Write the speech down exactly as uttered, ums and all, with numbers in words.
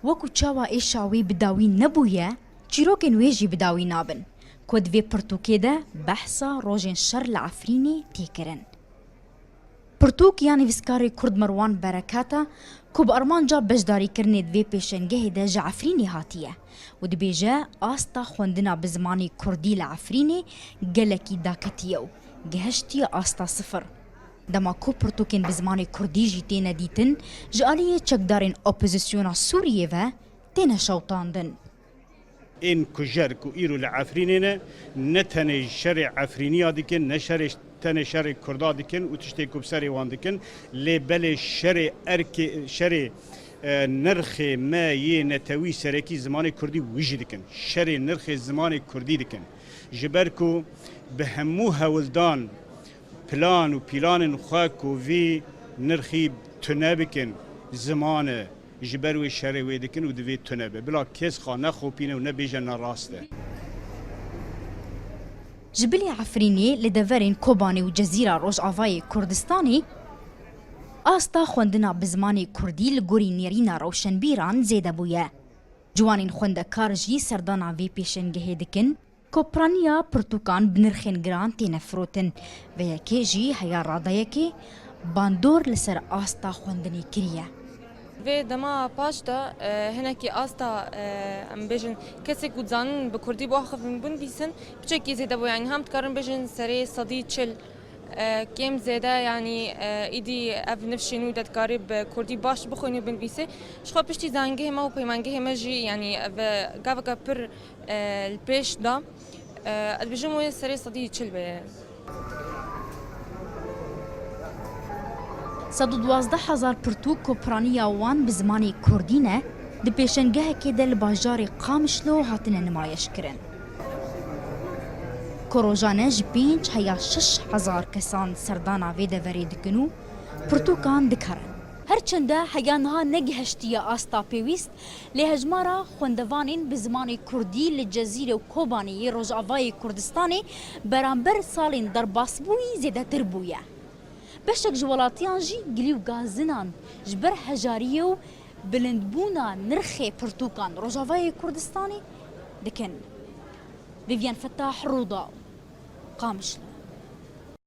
Wekû çawa êşa wî bi dawî nebûye, çîrokên wê jî bi dawî nabin, ku di vê pirtûkê de behsa rojên şer li Efrînê tê kirin. Pirtûk ya nivîskarê Kurd Merwan Berekata, ku bi armanca beşdarîkirinê di vê pêşengehê de ji Efrînê hatiye û dibêje, asta xwendina bi zimanê Kurdî li Efrînê gelekî daketiye û gihiştiye asta sifir. Dema ku pirtûkên bi zimanê Kurdî jî têne dîtin, ji aliyê çekdarên opozisyona Sûriyê ve têne şewitandin. Ên kujer ku îro li Efrînê ne, ne tenê şerê Efrîniya dikin, ne şerê, tenê şerê Kurda dikin û tiştê ku bi serê wan dikin, lê belê şerê erkê, şerê, e, nirxê me yê netewî serekî zimanê Kurdî wî jî dikin. Şerê nirxê zimanê Kurdî dikin. Ji ber ku bi hemû hewldan, plan û pîlanên xwe ku vî nirxî tune bikin, ziman e, ji ber wê şerê wê dikin û divê tune be. Bila kes xwe nexopîne û nebêje ne rast e. Ji bilî Efrînê li deverên Kobanê û Cezîra Rojavayê Kurdistanê asta xwendina bi zimanê Kurdî li gorî nêrîna rewşenbîran zêde bûye. Ciwanên xwendekar jî serdana vê pêşengehê dikin. Kopraniya pirtûkan bi nirxên giran têne firotin. Vê yekê jî heya radeyekê bandor li ser asta xwendinê kiriye. Vê dema paş de, e, hinekî asta, e, em bêjin, kesê ku dizanin bi kurdî biaxivin binivîsin, piçekî zêde bû. Yanî hem dikarin bêjin serê sedî çil, e, kêm zêde, yanî, e, îdî ev nifşên wî de dikarî bi kurdî baş bixwînî û binivîsî. Ji xwe piştî zangehê me û peymangehê me jî, yanî ev gaveke pir e, li pêş de, e, ez dibêjim wê serê sedî çil be. Sed û duwazdeh hezar pirtûk ku piraniya wan bi zimanê kurdî ne, di pêşengehekê de li bajarê Qamişlo hatine nimayeşkirin. Ku rojane ji pênc heya şeş hezar kesan serdana vê deverê dikin û pirtûkan dikarin. Her çende heya niha negihiştiye asta pêwîst, lê hejmara xwendevanên bi zimanê kurdî li Cezîrê û Kobanê yê Rojavayê Kurdistanê beramber salên derbasbûyî zêdetir bûye. Beşek ji welatiyan jî gilî û gazinan ji ber hejariyê û bilindbûna nirxê pirtûkan Rojavayê Kurdistanê dikin. Vivyen Fetah, Rûdaw, Qamişlo.